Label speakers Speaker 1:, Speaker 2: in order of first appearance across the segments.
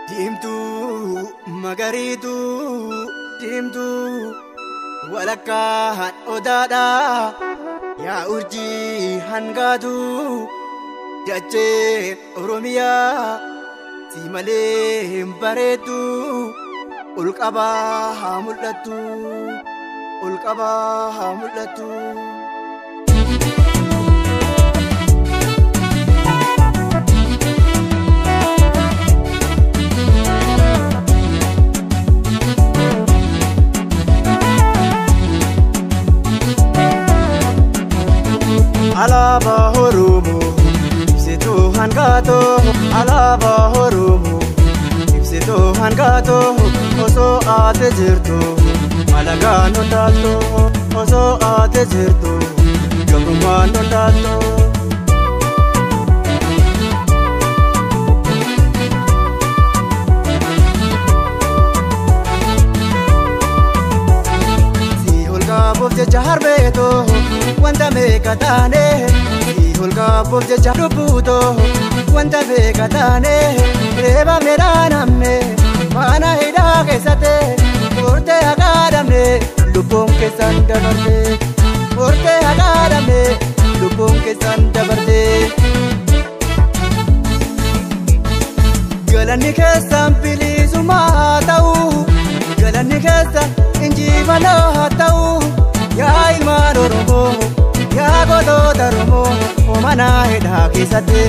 Speaker 1: Diimtuu magariituu diimtuu walakkaan odaadhaa yaa urjii hangaatuu dacheen Oromiyaa si malee hin bareeddu ol qabaa haa mul'attu ol qabaa haa mul'attu. Alaabaa Oromoo ibsituu hangaatoo alaabaa Oromoo ibsituu hangaatoo osoo ate jirtu alagaan hundaaltu osoo ate jirtu gabrummaan hundaaltu. Si ol qabuuf jecha harbeetoo wanta meeqa taane si ol qabuuf jecha lubbuutoo wanta meeqa taane reebamne dhaanamne mana hidhaa keessatti murtee haqaadhamne lubbuun keessan dabarte murtee haqaadhamne lubbuun keessan dabarte. Galanni keessan bilisummaa haa ta'u galanni keessan injifannoo haa ta'u yaa ilmaan Oromoo. Yaa gootota Oromoo mana hidhaa keessatti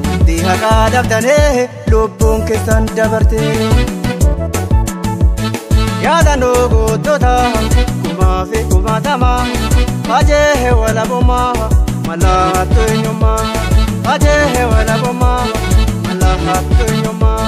Speaker 1: murtii haqaa dhabdanii lubbuun keessan dabarte. Yaadannoo gootota kumaa fi kumaatama ajee walabummaa mallattoo eenyummaa ajee walabummaa mallattoo eenyummaa.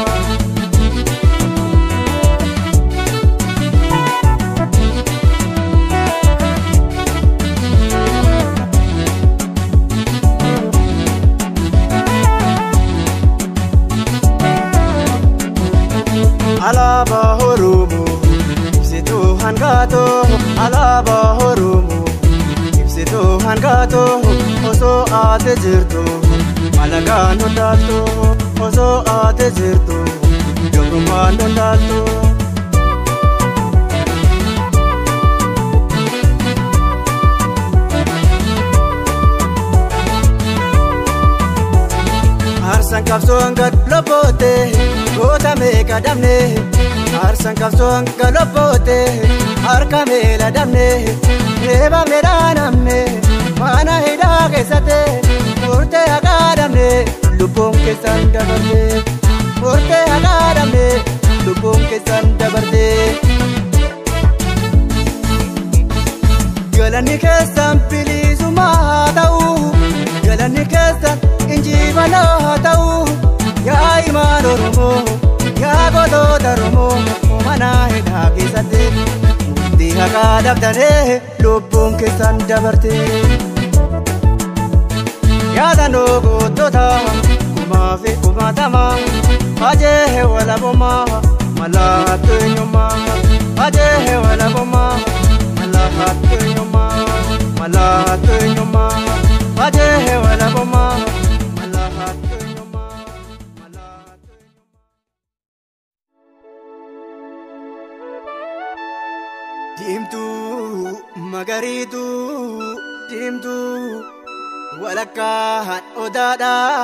Speaker 1: Alaabaa Oromoo ibsituu hangaatoo alaabaa Oromoo ibsituu hangaatoo osoo ate jirtu alagaan hundaaltu osoo ate jirtu gabrummaan hundaaltu. Aarsaan qabsoon gad lobboote goota meeqa dhabne aarsaan qabsoon gad lobboote harka meela dhabne reebamne dhaanamne mana hidhaa keessatti murtee haqaa dhabne lubbuun keessan dabarte murtee haqaa dhabne lubbuun keessan dabarte. Galanni keessan bilisummaa haa ta'u galanni keessan injifannoo haa ta'u yaa ilmaan Oromoo yaa gootota Oromoo mana hidhaa keessatti murtii haqaa dhabdanii lubbuun keessan dabarte. Yaadannoo gootota kumaa fi kumaatama ajee walabummaa mallattoo eenyummaa ajee walabummaa mallattoo eenyummaa mallattoo eenyummaa ajee walabummaa. Diimtuu magariituu diimtuu walakkaan odaadhaa.